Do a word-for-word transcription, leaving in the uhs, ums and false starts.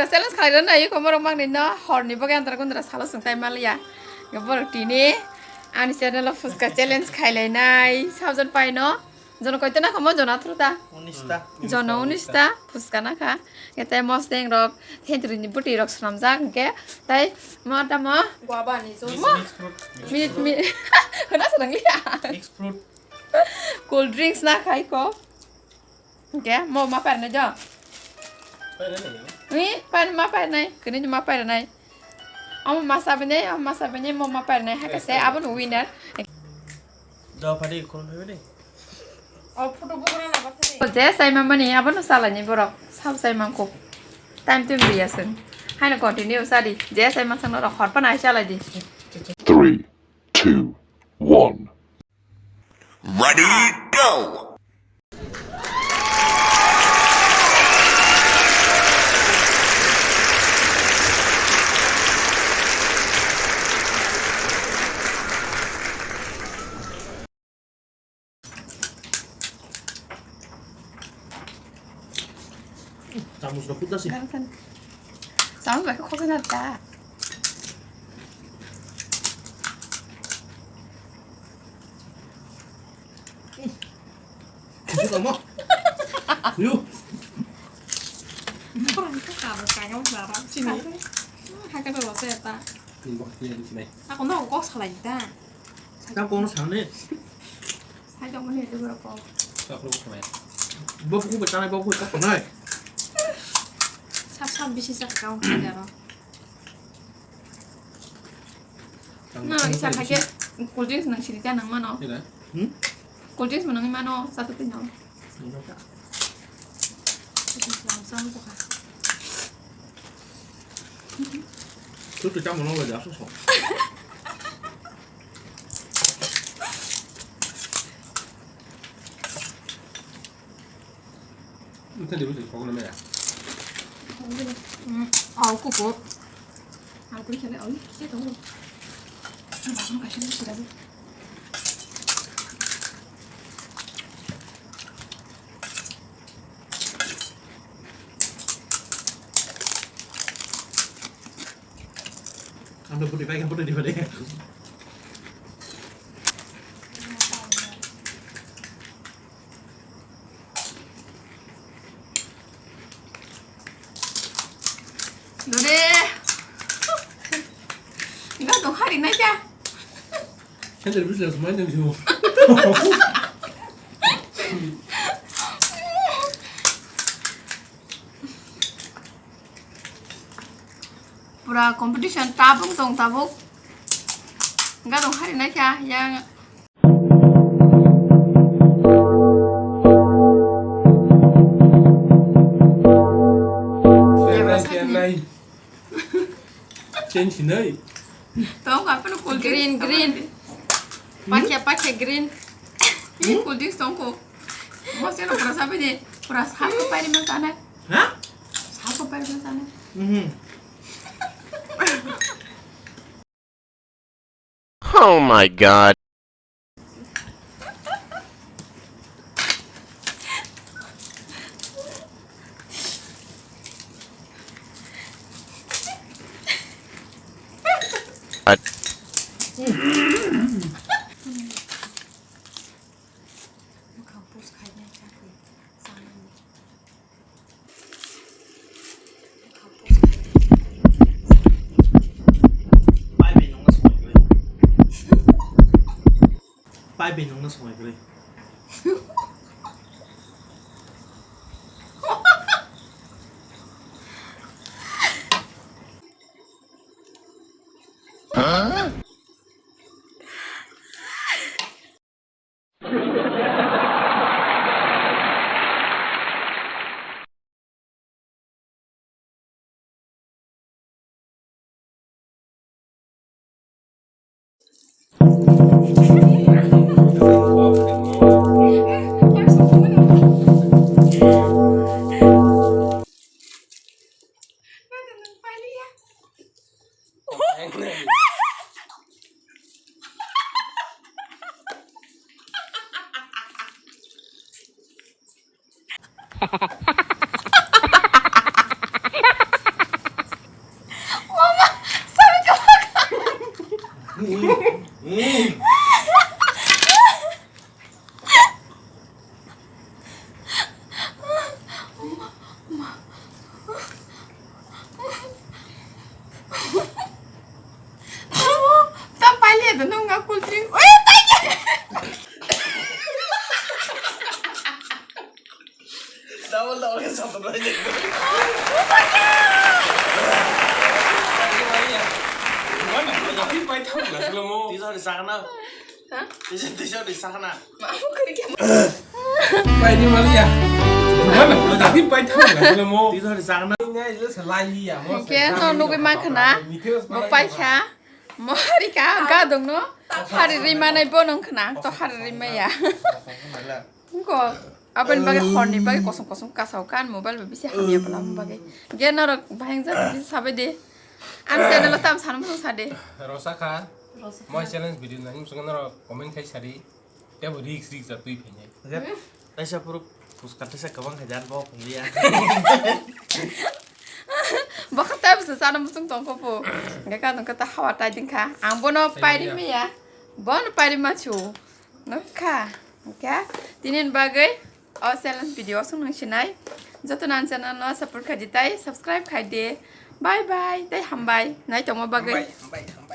Challenge khlairana, iko borok mangni no horni boge andra gundra salo sung tai maliya. Borok tini ani channel o phuska challenge khailainai sabjon paino. Jono koito na kamo jono athro ta? Unis ta. Jono unis ta phuska na kha. Kete mosdeng rok, thentri ni buti rok swnamjak hwnkhe tai mo tamo? Guava ni juice. Mo? Mix fruit. Mi, mi, hwnna swnang liya. Mix fruit. Cold drinks na khai ko. Hwnkhe mo ma parinai jo? Parinai. Ni, parinai ma parinai. Kini ma parinai. Amo ma sabini, amo ma sabini, mo ma parinai. Hakase abo no winner. Do phadi khulum phai bini. O photo bugra na ba phadi. Je sai mamani abo no salai ni borok. Sab sai mangko. Time to be yasin. Haino continue sadi. Je sai masang no hor pa nai salai di. Three, two, one. Ready, go! Chamus rok kutna si. Gan khan. Chamus bai khe khokna da. Kusu tamo. Yu. Orang tu kamu kamu barang sini. Hakhe rw se ta. Ni bok ni ni sinai. Ako no kok salai ta. Ka kono sane. Sai tong mani dugura ko. Ka kono sane. Bok ku betanai bok ku ka sanai. Sab sab bisi sak kamu kaya ro. No, isa hakhe cold drinks nang siri ta nang mano. Ila. Hmm? Cold drinks mo nang mano, satu pin no. Nang ka. Cold drinks nang sang ko ka. Tu tu kamu nang wajah so so. Nta dibu sih kok nama ya? Hmm, au kuku. Au kuku kali au ni, saya tahu. Ang bakal kasih ni sudah. Ang dah putih baik, putih di mana? Dore. Enggak dong, hari naik ya. Kan dari bisnis main yang sih. Pura competition tabuk tong tabuk. Enggak dong, hari naik ya yang. Change hinai. Tong apa lu cold drink, green, green. Pakai, pakai green. Ini cold drink tong ko. Mau sih lo pura sampai deh. Pura satu pakai mana sana? Hah? Satu pakai mana sana? Mhm. Oh my God. Pai bai nongno songwi kwrwi. Pai bai nongno songwi kwrwi. Cool drink. Double double ke satu lagi. Mana? Tapi pai tahu nggak sih lo mau? Tiga hari sana. Hah? Tiga tiga hari sana. Mau kerja. Pai di Malaysia. Mana? Tapi pai tahu nggak sih lo mau? Tiga hari sana. Ini aja selain dia. Oke, no nugui makan na. Mau pai kah? Mohari ka gadong no. Hari rima nai bonong khna to hari rima ya. Ko aboni bagwi horni bagwi kosong kosong kasao kan mobile bo bisi hamya bwla bagwi. Ge norok baheng jak bisi sabai de. Ang channel o tam sana muchung sa de. Rosakha. Moi challenge video nang muchung norok comment khai sadi. Tebo risk risk ja twi phainai. Taisa puruk puska taisa kabang khajan bo phungliya. Bokha tebo se sana muchung tongkho po. Ge ka tongkha ta hawa tai dingkha. Ang bono pairi miya. Bono pairi machu. Nokha. Oke. Tinin bagwi o challenge video sung nang sinai. Joto nan channel no support khai di tai subscribe khai di. Bye bye. Tai hambai. Nai tongma bagwi. Hambai, hambai, hambai.